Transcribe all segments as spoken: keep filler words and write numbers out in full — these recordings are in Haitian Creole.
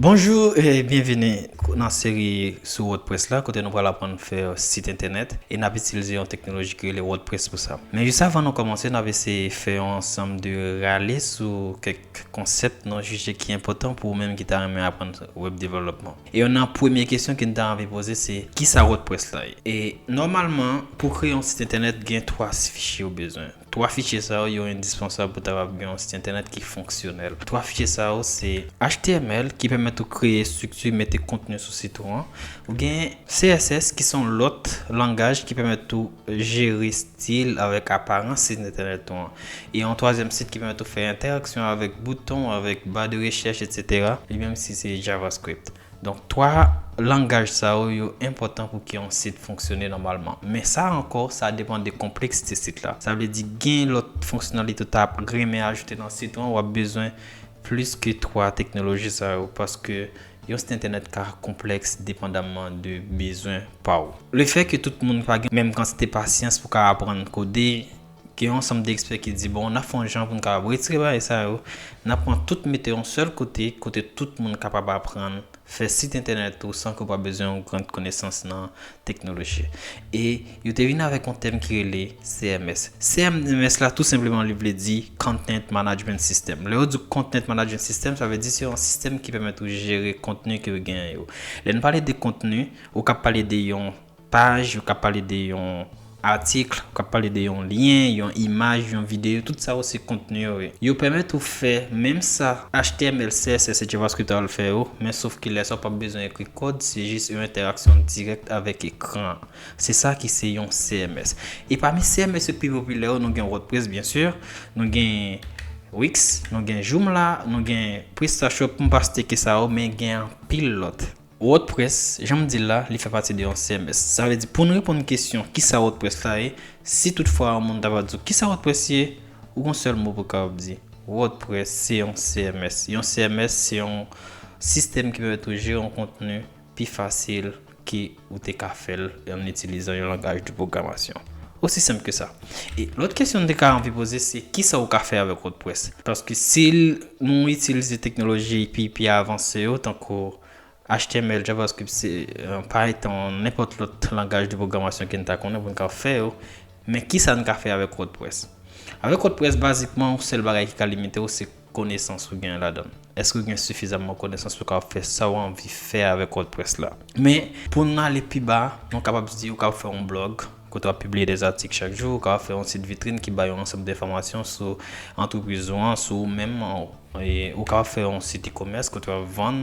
Bonjou e byenvini nan seri sou WordPress la, kote nou pral aprann fè sit entènèt e n ap itilize yon teknoloji ki rele WordPress pou sa. Men jis avan nou kòmanse, n ap eseye fè yon ansanm de rale sou kèk konsèp nou jije ki enpòtan pou ou menm ki ta renmen aprann web development. E youn nan premye kesyon ke n ta anvi poze se, kisa WordPress la ye? E nòmalman, pou kreye yon sit entènèt, gen twa fichye ou bezwen. Twa fichye sa yo, yo endispansab pou ta kapab gen yon sit entènèt ki fonksyonèl. Twa fichye sa yo, se H T M L ki pèmèt ou kreye estrikti, mete kontni sou sit ou an. Ou gen C S S ki se yon lòt langaj ki pèmèt ou jere stil avèk aparans sit entènèt ou an. E yon twazyèm sit ki pèmèt ou fè entèraksyon avèk bouton, avèk ba de rechèch, etsetera. Li menm si se JavaScript. Donk, twa langaj sa yo, yo enpòtan pou ke yon sit fonksyone nòmalman. Men sa ankò, sa depann de konpleksite sit la. Sa vle di, gen lòt fonksyonalite ou ta renmen ajoute nan sit ou an, w ap bezwen plis ke twa teknoloji sa yo, paske yon sit entènèt ka konplèks depandamman de bezwen pa w. Lefètke tout moun pa gen menm kantite pasyans pou ka aprann kode, gen yon ansanm de ekspè ki di, bon, n ap fè yon jan pou n kapab retire bagay sa yo, n ap pran tout mete yon sèl kote, kote tout moun kapab aprann fè sit entènèt ou san ke w pa bezwen yon gran konesans nan teknoloji. E yo te vin avèk yon tèm ki rele C M S. C M S la, tou senpleman, li vle di Content Management System. Lè yo di Content Management System, sa vle di se yon sistèm ki pèmèt ou jere kontni ke w genyen yo. Lè n pale de kontni, ou ka pale de yon paj, ou ka pale de yon atik, ou ka pale de yon lyen, yon imaj, yon videyo, tout sa yo se kontni yo ye. Yo pèmèt ou fè menm sa H T M L, C S S e JavaScript al fè yo, men sof ke lè sa w p ap bezwen ekri kòd, se jis yon entèraksyon dirèk avèk ekran an. Se sa ki se yon C M S. E pami C M S yo ki pi popilè yo, nou gen WordPress, byen si, nou gen Wix, nou gen Joomla, nou gen PrestaShop, m pa site ke sa yo, men gen anpil lòt. WordPress, jan m di l la, li fè pati de yon C M S. Sa vle di, pou n reponn kesyon, kisa WordPress la ye, si toutfwa yon moun ta va di w, kisa WordPress ye, ou gon sèl mo pou w kapab di. WordPress, se yon C M S. Yon C M S, se yon sistèm ki pèmèt ou jere yon kontni pi fasil ke ou te ka fè l an itilizan yon langaj de pwogramasyon. Osi senp ke sa. E lòt kesyon m te ka anvi poze, se kisa ou ka fè avèk WordPress? Paske si l, nou itilize teknoloji pi, pi avanse yo, tankou H T M L, JavaScript, se, euh, pa etan nenpòt lòt langaj de pwogramasyon ke n ta konnen pou n ka fè yo. Men kisa n ka fè avèk WordPress? Avèk WordPress, bazikman, yon sèl bagay ki ka limite w, se konesans ou gen ladan l. Èske w gen sifizamman konesans pou w kapab fè sa w anvi fè avèk WordPress la? Men, pou n ale pi ba, nou kapab di ou kapab fè yon blòg, kote w ap pibliye de atik chak jou, ou kapab fè yon sit vitrin ki bay yon ansanm de enfòmasyon sou antrepriz ou an, sou ou menm, e ou kapab fè yon sit e-commerce kote w ap vann,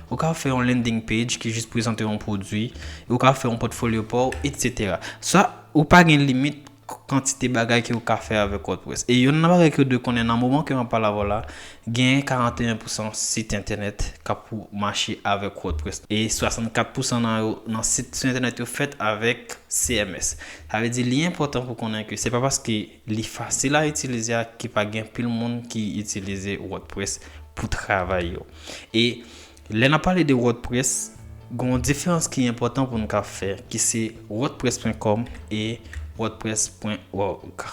ou kapab fè yon landing page ki jis prezante yon pwodui, ou kapab fè yon pòtfolyo pa w, etsetera. Sa, ou pa gen limit k-, kantite bagay ke ou ka fè avèk WordPress. E youn nan bagay ke w dwe konnen nan moman ke m ap pale avè w la, gen karanteyen pousan sit entènèt k ap mache avèk WordPress. E swasannkat pousan nan yo, nan sit sou entènèt yo fèt avèk C M S. Sa vle di, li enpòtan pou konnen ke se pa paske li fasil a itilize a ki pa gen pil moun ki itilize WordPress pou travay yo. E lè n ap pale de WordPress, gen yon diferans ki enpòtan pou n ka fè, ki se wordpress pwen kòm e wordpress pwen org.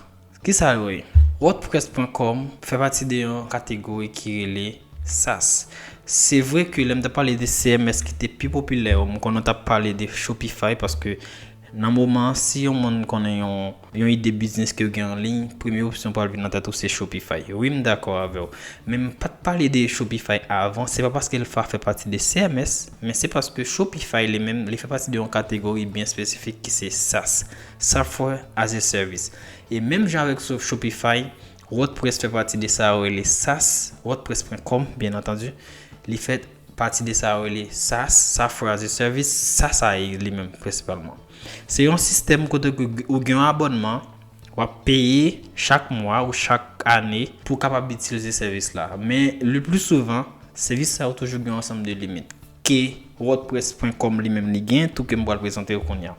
Kisa yo ye? Wordpress pwen kòm fè pati de yon kategori ki rele SaaS. Se vre ke lè m t ap pale de C M S ki te pi popilè yo, m konnen w t ap pale de Shopify, paske nan moman an, si yon moun konnen yon, yon ide biznis ke w gen an liy, premye opsyon pral vin nan tèt ou se Shopify. Wi, m dakò avè w. Men m pa t pale de Shopify avan, se pa paske l pa fè pati de C M S, men se paske Shopify li menm, li fè pati de yon kategori byen espesifik ki se SaaS, Software as a Service. E menm jan avèk Shopify, WordPress fè pati de sa yo rele SaaS, wordpress pwen kòm, byen antandi. Li fè pati de sa yo rele SaaS, Software as a Service, sa sa ye li menm prensipalman. Se yon sistèm kote ke ou gen yon abònman, w ap peye chak mwa ou chak ane pou w kapab itilize sèvis la. Men, le pli souvan, sèvis sa yo toujou gen yon ansanm de limit ke wordpress pwen kòm li menm li gen, tou ke m pral prezante w kounye a.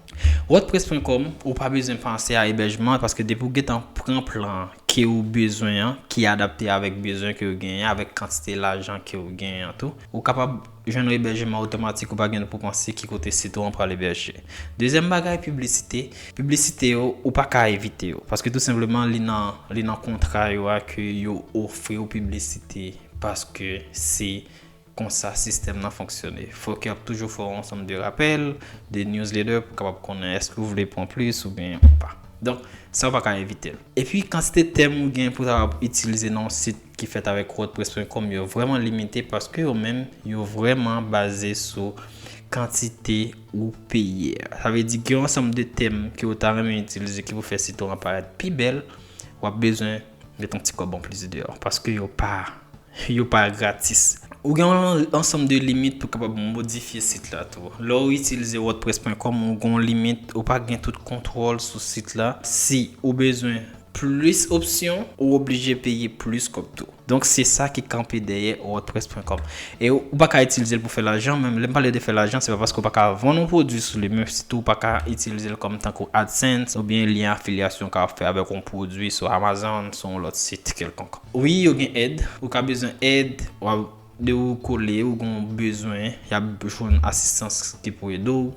Wordpress pwen kòm, ou pa bezwen panse a ebèjman, paske depi w gentan pran plan ke ou bezwen an, ki adapte avèk bezwen ke w genyen, avèk kantite lajan ke w genyen an tou, ou kapab jwenn yon ebèjman otomatik, ou pa gen pou panse ki kote sit ou an pral ebèje. Dezyèm bagay, piblisite. Piblisite yo, ou pa ka evite yo, paske tou senpleman, li nan, li nan kontra yo a ke yo ofri w piblisite, paske se konsa sistèm nan fonksyone. Fòk y ap toujou fè yon ansanm de rapèl, de newsletter pou kapab konnen èske w vle pran plis oubyen pa. Donk, sa w pa ka evite l. Epi, kantite tèm ou gen pou ta itilize nan yon sit ki fèt avèk wordpress pwen kòm yo vrèman limite paske yo menm, yo vrèman baze sou kantite ou peye. Sa vle di gen yon ansanm de tèm ke w ta renmen itilize ki pou fè sit ou an parèt pi bèl, w ap bezwen met yon ti kòb anplis deyò paske yo pa yo pa gratis. Ou gen yon ansanm de limit pou kapab modifye sit la tou. Lè w itilize wordpress pwen kòm ou gen yon limit, ou pa gen tout kontwòl sou sit la. Si ou bezwen plis opsyon, ou oblije peye plis kòb tou. Donk, se sa ki kanpe dèyè wordpress pwen kòm. E ou pa ka itilize l pou fè lajan, men lè m pale de fè lajan, se pa paske ou pa ka vann yon pwodui sou li, men sitou ou pa ka itilize l kòm tankou AdSense oubyen lyen afilyasyon w ka fè avèk yon pwodui sou Amazon, sou yon lòt sit kèlkonk. Wi, yo gen èd. Ou ka bezwen èd. W ap de ou kole, ou gen yon bezwen, y ap jwenn asistans ki pou ede w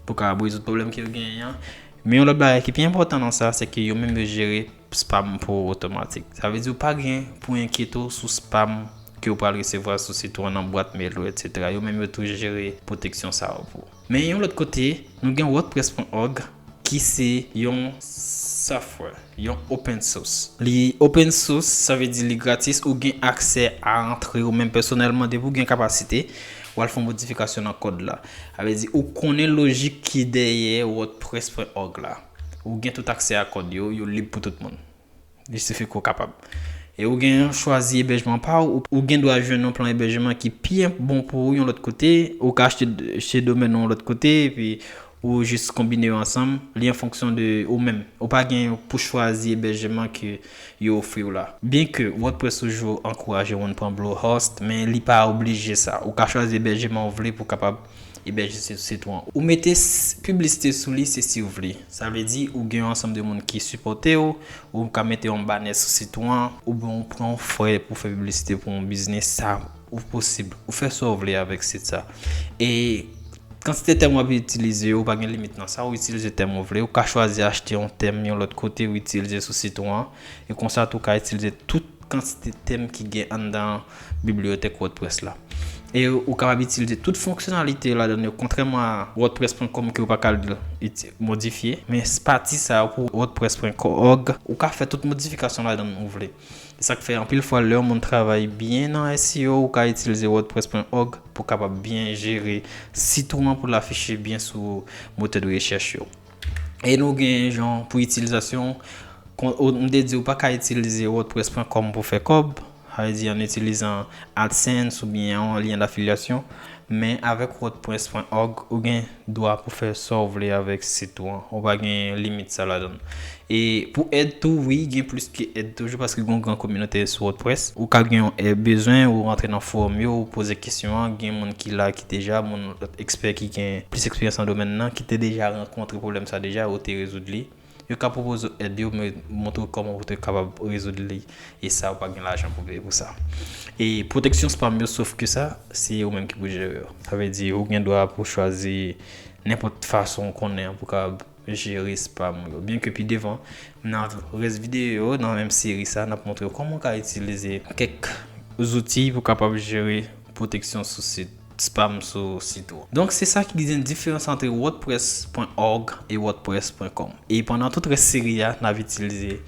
pou kapab rezoud pwoblèm ke w genyen an. Men yon lòt bagay ki pi enpòtan nan sa, se ke yo menm yo jere spam pou ou otomatik. Sa vle di ou pa gen pou enkyete w sou spam ke w pral resevwa sou sit ou an, nan bwat mèl ou, etsetera. Yo menm yo tou jere pwoteksyon sa yo pou ou. Men yon lòt kote, nou gen wordpress pwen org ki se yon software, yon open source. Li open source, sa vle di li gratis, ou gen aksè a antre ou menm pèsonèlman depi ou gen kapasite, w al fè yon modifikasyon nan kòd la. Sa vle di ou konnen lojik ki dèyè wordpress pwen org la. Ou gen tout aksè a kòd yo, yo lib pou tout moun. Li sifi ke w kapab. E ou gen chwazi ebèjman pa w, ou, ou gen dwa jwenn yon plan ebèjman ki pi bon pou ou yon lòt kote, ou ka achte, achte domèn ou yon lòt kote, epi ou jis konbine yo ansanm, li an fonksyon de ou menm. Ou pa gen pou chwazi ebèjman ke yo ofri w la. Byenke WordPress toujou ankouraje moun pran Bluehost, men li pa oblije sa. Ou ka chwazi ebèjman ou vle pou kapab ebèje sit ou an. Ou mete piblisite sou li, se si w vle. Sa vle di, ou gen yon ansanm de moun ki sipòte w, ou ka mete yon banè sou sit ou an, oubyen ou pran yon frè pou fè piblisite pou yon biznis, sa ou posib. Ou fè sa w vle avèk sit sa. E kantite tèm w ap itilize yo, ou pa gen limit nan sa, ou itilize tèm ou vle, ou ka chwazi achte yon tèm yon lòt kote, ou itilize sou sit ou an, e konsa tou ou ka itilize tout kantite tèm ki gen anndan bibliyotèk WordPress la. E ou kapab itilize tout fonksyonalite yo ladan yo, kontrèman a wordpress pwen kòm ke ou pa ka modifye, men pati sa yo pou wordpress pwen org, ou ka fè tout modifikasyon ladan ou vle. Se sa k fè anpil fwa lè yon moun travay byen nan S E O, ou ka itilize wordpress pwen org pou kapab byen jere sit ou an pou l afiche byen sou motè de rechèch yo. E nou gen jan pou itilizasyon, m te di ou pa ka itilize wordpress pwen kòm pou fè kòb, sa vle di an itilizan AdSense oubyen yon lyen dafilyasyon, men avèk wordpress pwen org ou gen dwa pou fè sa w vle avèk sit ou an. Ou pa gen limit sa ladan. E pou èd tou, wi, gen plis ke èd toujou paske gen yon gran kominote sou WordPress. Ou ka gen yon èd bezwen, ou rantre nan fowòm yo, ou poze kesyon an, gen moun ki la ki deja, moun lòt ekspè ki gen plis eksperyans nan domèn nan, ki te deja rankontre pwoblèm sa deja, ou te rezoud li. Yo ka pwopoze w èd yo, men montre w kòman pou te kapab rezoud li. E sa, ou pa gen lajan pou peye pou sa. E pwoteksyon spam yo, sof ke sa, se ou menm ki pou jere yo. Sa vle di, ou gen dwa pou chwazi nenpòt fason w konnen an pou kapab jere spam ou yo. Byenke pi devan, nan rès videyo yo, nan menm seri sa, n ap montre w kòman w ka itilize kèk zouti pou kapab jere pwoteksyon sou sit, spam sou sit ou. Donk, se sa ki gen diferans ant wordpress pwen org e wordpress pwen kòm. E pandan tout rès seri a, n ap itilize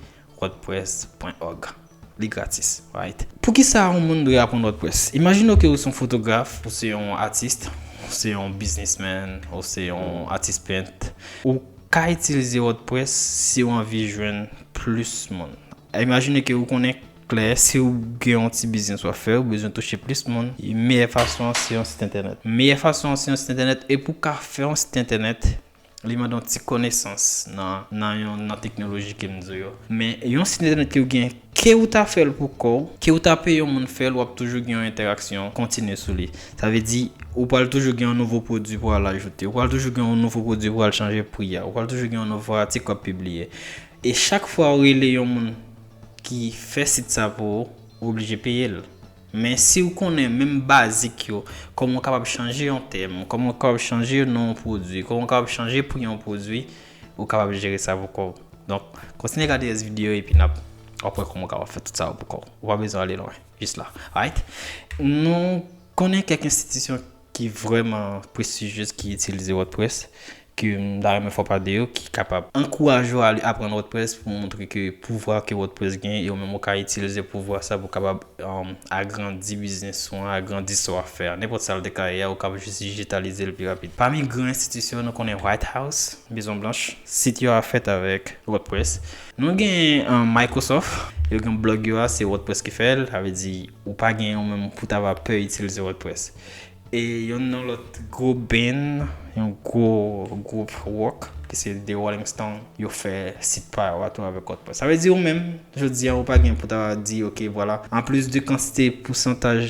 wordpress pwen org. Li gratis, right? Poukisa yon moun dwe aprann WordPress? Imajine w ke ou se yon fotograf, ou se yon atis, ou se yon businessman, ou se yon atis pent. Ou ka itilize WordPress si w anvi jwenn plis moun. Imajine ke ou konnen klè, si w gen yon ti biznis w ap fè, ou bezwen touche plis moun. Meyè fason an se yon sit entènèt. Meyè fason an se yon sit entènèt. E pou w ka fè yon sit entènèt, li mande yon ti konesans nan, nan, yon, nan teknoloji ke m di w yo. Men yon sit entènèt ke w gen, ke w ta fè l pou kò w, ke w ta peye yon moun fè l, w ap toujou gen yon entèraksyon kontinye sou li. Sa vle di, ou pral toujou gen yon nouvo pwodui pou al ajoute. Ou pral toujou gen yon nouvo pwodui pou al chanje pri a. Ou pral toujou gen yon nouvo atik w ap pibliye. E chak fwa ou rele yon moun ki fè sit sa pou ou, ou oblije peye l. Men si w konnen menm bazik yo, kòman w kapab chanje yon tèm, kòman w kapab chanje non yon pwodui, kòman w kapab chanje pri yon pwodui, ou kapab jere sa pou kò w. Donk, kontinye gade rès videyo epi n ap, w ap wè kòman w kapab fè tout sa pou kò w. Ou pa bezwen ale lwen, jis la. Right? Nou Konnen kèk enstitisyon ki vrèman prestijyez ki itilize WordPress, ke m ta renmen fè w pa de yo, ki kapab ankouraje w ale aprann WordPress pou montre ke pouvwa ke WordPress gen, e ou menm ou ka itilize pouvwa sa pou kapab um, agrandi biznis ou an, agrandi sa w ap fè a. Nenpòt sa l te ka ye a, ou kapab jis dijitalize l pi rapid. Pami gran enstitisyon, nou konnen White House, Mezon Blanch, sit yo a fèt avèk WordPress. Nou gen um, Microsoft, yo gen blòg yo a, se WordPress ki fè l, sa vle di ou pa gen ou menm pou ta va pè itilize WordPress. E yon nan lòt gwo band, yon gwo gwoup rock, ki se The Rolling Stone, yo fè sit pa yo a tou avèk WordPress. Sa vle di ou menm, jodi a, ou pa gen pou ta di, ok, vwala. Anplis de kantite pousantaj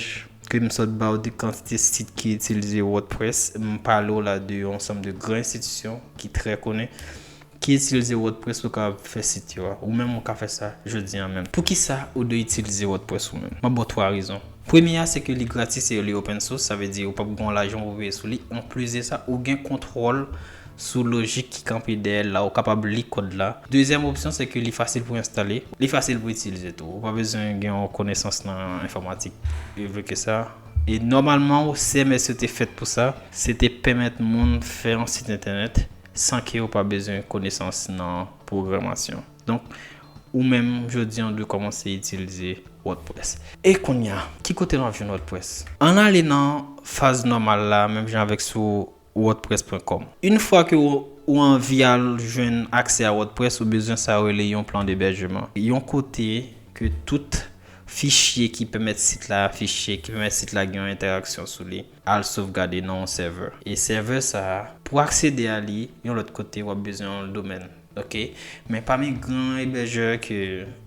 ke m sot ba w de kantite sit ki itilize WordPress, m pale w la de yon ansanm de gran enstitisyon ki trè koni, ki itilize WordPress pou kapab fè sit yo a. Ou menm ou ka fè sa jodi a menm. Poukisa ou dwe itilize WordPress ou menm? M ap ba w twa rezon. Premye a, se ke li gratis e li open source, sa vle di ou p ap gen yon lajan pou peye sou li. Anplis de sa, ou gen kontwòl sou lojik ki kanpe dèyè l la, ou kapab li kòd la. Dezyèm opsyon, se ke li fasil pou enstale, li fasil pou itilize tou. Ou pa bezwen gen yon konesans nan enfòmatik e vle ke sa. E nòmalman, C M S yo te fèt pou sa, se te pèmèt moun fè yon sit entènèt san ke yo pa bezwen konesans nan pwogramasyon. Donk, ou menm, jodi a, ou dwe kòmanse itilize WordPress. E kounye a, ki kote nou ap jwenn WordPress? Ann ale nan faz nòmal la, menm jan avèk sou wordpress pwen kòm. Yon fwa ke ou, ou anvi al jwenn aksè a WordPress, ou bezwen sa yo rele yon plan d'ebèjman. Yon kote ke tout fichye ki pèmèt sit la afiche, ki pèmèt sit la gen yon entèraksyon sou li, al sovgade nan yon sèvè. E sèvè sa a, pou aksede a li, yon lòt kote, w ap bezwen yon domèn. Ok? Men pami gran ebèjè ke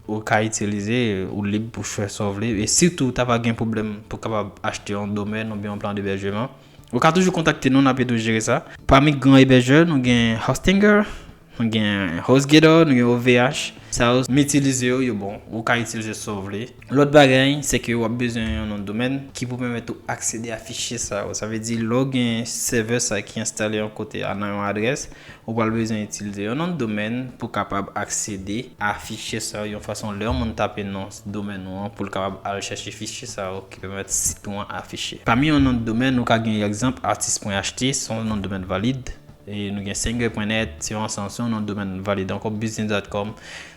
ou ka itilize, ou lib pou fè sa w vle. E sitou, ou ta va gen pwoblèm pou kapab achte yon domèn oubyen yon plan d'ebèjman, ou ka toujou kontakte nou, n ap ede w jere sa. Pami gran ebèjè, nou gen Hostinger, nou gen HostGator, nou gen O V H. Sa yo, m itilize yo, yo bon. Ou ka itilize sa w vle. Lòt bagay, se ke w ap bezwen yon non domèn ki pou pèmèt ou aksede a fichye sa yo. Sa vle di, lè w gen sèvè sa ki enstale yon kote a nan yon adrès, ou pral bezwen itilize yon non domèn pou kapab aksede a fichye sa yo yon fason lè yon moun tape non domèn ou an pou l kapab al chèche fichye sa yo ki pèmèt sit ou an afiche. Pami yon non domèn, ou ka gen egzanp artist pwen H T, se yon non domèn valid. E nou gen singer pwen net, se yon ansanm, se yon non domèn valid ankò, business dot com.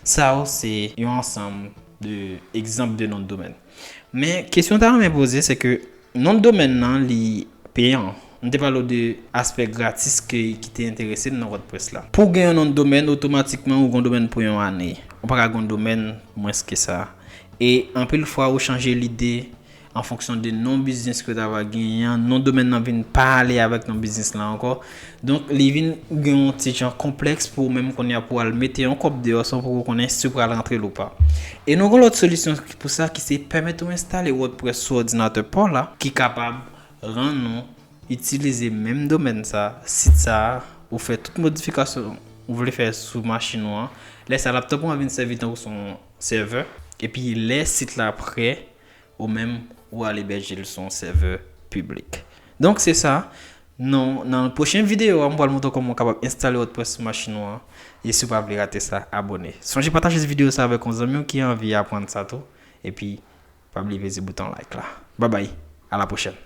Sa yo se yon ansanm de egzanp de non domèn. Men kesyon ta renmen poze, se ke non domèn nan, li peyan. M te pale w de aspè gratis ke, ki te enterese m nan WordPress la. Pou w gen yon non domèn, otomatikman ou gen yon domèn pou yon ane. Ou pa ka gen yon domèn mwens ke sa. E anpil fwa ou chanje lide an fonksyon de non biznis ke w ta va genyen an, non domèn nan vin pa ale avèk non biznis la ankò. Donk, li vin gen yon ti jan konplèks pou ou menm kounye a pou w al mete yon kòb deyò san pou ou konnen si w pral rantre l ou pa. E nou gen lòt solisyon pou sa ki se pèmèt ou enstale WordPress sou òdinatè pa w la, ki kapab rann ou itilize menm domèn sa, sit sa, ou fè tout modifikasyon ou vle fè sou machin ou an. Lè sa, laptop ou an vin sèvi tankou se yon sèvè. Epi lè sit la prè, ou menm, ou al ebèje l sou yon sèvè piblik. Donk, se sa. Non, nan pwochen videyo a, m pral montre w kòman w kapab enstale WordPress sou machin ou an. E si w pa vle rate sa, abòne. Sonje pataje videyo sa avèk yon zanmi w ki anvi aprann sa tou. Epi, pa bliye peze bouton like la. Babay, a la pwochèn.